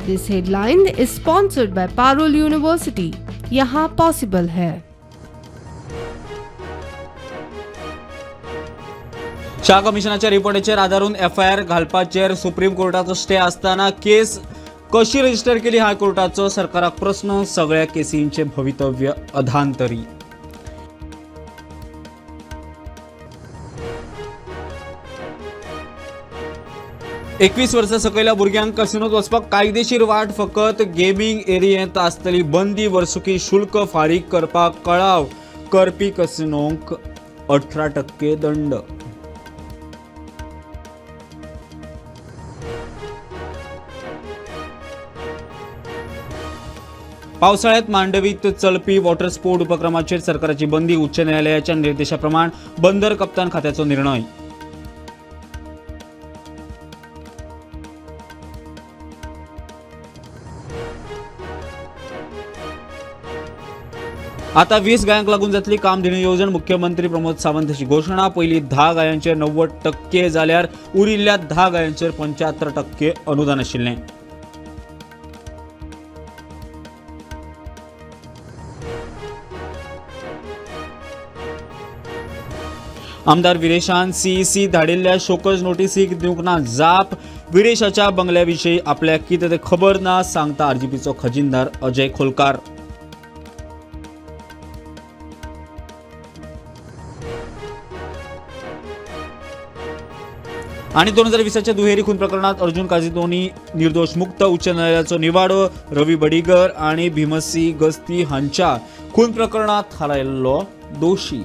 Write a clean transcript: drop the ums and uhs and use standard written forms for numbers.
This headline is sponsored by Parul University. यहाँ possible है। शाह कमिशनाच्या रिपोर्टाचेर आदारून FIR घालपाचेर supreme कोर्टाचो stay आसतना केस कशी रजिस्टर केली हायकोर्टाचो सरकाराक प्रस्न. सगळ्या केसींचे भवितव्य अधांतरी. 21 वर्सां सकयल्या भुरग्यांक कसिनोत वचपाक कायदेशीर वाट फकत गेमींग एरियेंत आसतली बंदी. वर्सुकी शुल्क फारीक करपाक कळाव करपी कसिनोंक 18% दंड. पावसाळ्यात मांडवीत चलपी वॉटर स्पोर्ट उपक्रमाचेर सरकाराची बंदी. उच्च न्यायालयाच्या निर्देशाप्रमाण बंदर कप्तान खात्याचो निर्णय. आता 20 गायांक लागून जातली कामधेनू येवजण. मुख्यमंत्री प्रमोद सावंत हांची घोशणा. पयलीं 10 गायांचेर 90% जाल्यार उरिल्ल्या 10 गायांचेर 75% अनुदान आशिल्लें. आमदार विरेशान सीईसी धाडिल्ल्या शोकज नोटीसीक दिवंक ना जाप. विरेशाच्या बंगल्या विशीं आपल्याक कितें तें खबर ना, सांगता आरजीपीचो खजिनदार अजय खोलकार. आणि 2020च्या दुहेरी खून प्रकरणात अर्जुन काझिदोनी निर्दोष मुक्त. उच्च न्यायालयाचो निवाडो. रवी बडीगर आणि भीमसी गस्ती हांच्या खून प्रकरणात थारायल्लो दोषी.